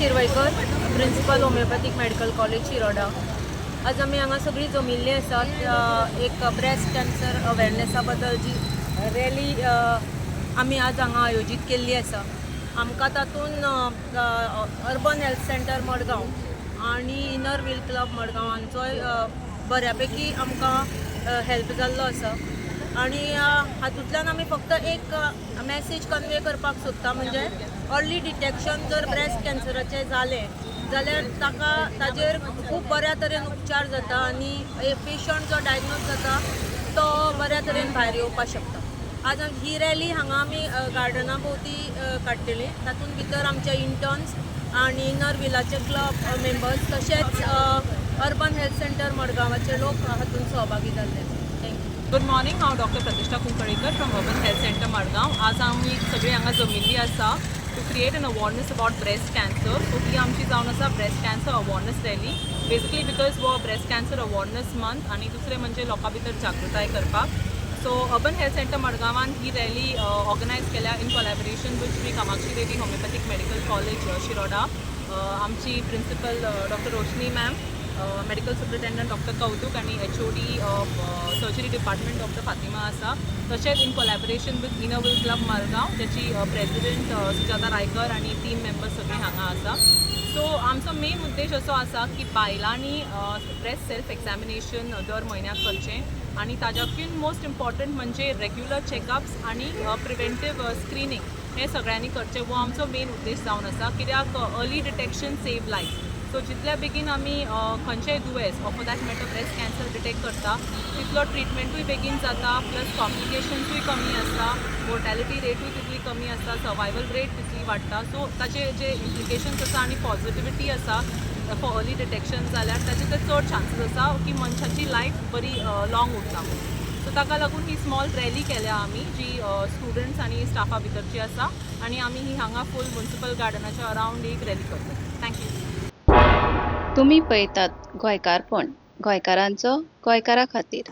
Shirvaikar, Principal, Homeopathic Medical College, Shiroda. आज आमी हांगा सगळीं जमिल्लीं आसात एक ब्रेस्ट कॅन्सर अवेरनेसा बद्दल जी रॅली आमी आज हांगा आयोजीत केल्ली आसा. आमकां तातूंत अर्बन हेल्थ सेंटर मडगांव आनी इनर व्हील क्लब मडगांव हांचोय बऱ्या पैकी आमकां हेल्प जाल्लो आसा आनी हातूंतल्यान आमी फक्त एक मॅसेज कन्वे करपाक सोदता, म्हणजे अर्ली डिटेक्शन जर ब्रेस्ट कॅन्सराचें जालें जाल्यार ताका ताजेर खूब बऱ्या तरेन उपचार जाता आनी पेशंट जो डायग्नोज जाता तो बऱ्या तरेन भायर येवपाक शकता. आज ही रॅली हांगा आमी गार्डना भोंवती काडटली. तातूंत भितर आमचे इंटर्न्स आनी इनर व्हिलाचे क्लब मेंबर्स तशेंच अर्बन हेल्थ सेंटर मडगांवाचे लोक हातूंत सहभागी जाल्ले. Thank you. Good morning. हांव doctor Pratishtha Kunkalikar from Urban Health Centre, Madgaon. आज आमी सगळीं हांगा जमिल्ली आसा to create an awareness about breast cancer. So ही आमची जावन आसा breast cancer awareness rally, basically because हो ब्रेस्ट कॅन्सर अवॉरनस मंथ आनी दुसरें म्हणजे लोकां भितर जागृताय करपाक. सो अर्बन हेल्थ सेंटर मडगांवान ही रॅली ऑर्गनायज केल्या in collaboration with Shri Kamakshi Devi Homeopathic Medical College, Shiroda. आमची principal doctor Roshni ma'am, medical superintendent doctor Kautuk आनी HOD surgery department doctor Fatima आसा. तशेंच in collaboration with Inner Wheel Club Margao, ज्याची president Sujata Raikar आनी team members सगळीं हांगा आसा. So आमचो मेन उद्देश असो आसा की बायलांनी ब्रेस्ट सेल्फ एग्जामिनेशन दर म्हयन्याक करचें आनी ताच्याकून मोस्ट इम्पॉर्टंट म्हणजे रेग्युलर चॅकअप्स आनी प्रिवेंटीव स्क्रिनींग हें सगळ्यांनी करचें. हो आमचो मेन उद्देश जावन आसा, कित्याक early detection save life. So जितल्या बेगीन आमी खंयचेय दुयेंस or for that matter breast cancer detect करता, तितलो ट्रिटमेंटूय बेगीन जाता, प्लस कॉम्प्लिकेशन्सूय कमी आसता, मोर्टेलिटी रेटूय तितली कमी आसता, सर्वायवल रेट तितली वाडटा. सो ताचे जे इम्प्लिकेशन्स आसा आनी पॉझिटिविटी आसा फॉर अर्ली डिटेक्शन जाल्यार ताचे तर चड चान्सीस आसा की मनशाची लायफ बरी लॉंग उरता म्हणून. सो ताका लागून ही स्मॉल रॅली केल्या आमी, जी स्टुडंट्स आनी स्टाफा भितरची आसा आनी आमी ही हांगा फूल म्युनिसिपल गार्डनाच्या अरावंड एक रॅली करतात. Thank you. तुमी पळयतात गोंयकारपण, गोंयकारांचो गोंयकारा खातीर.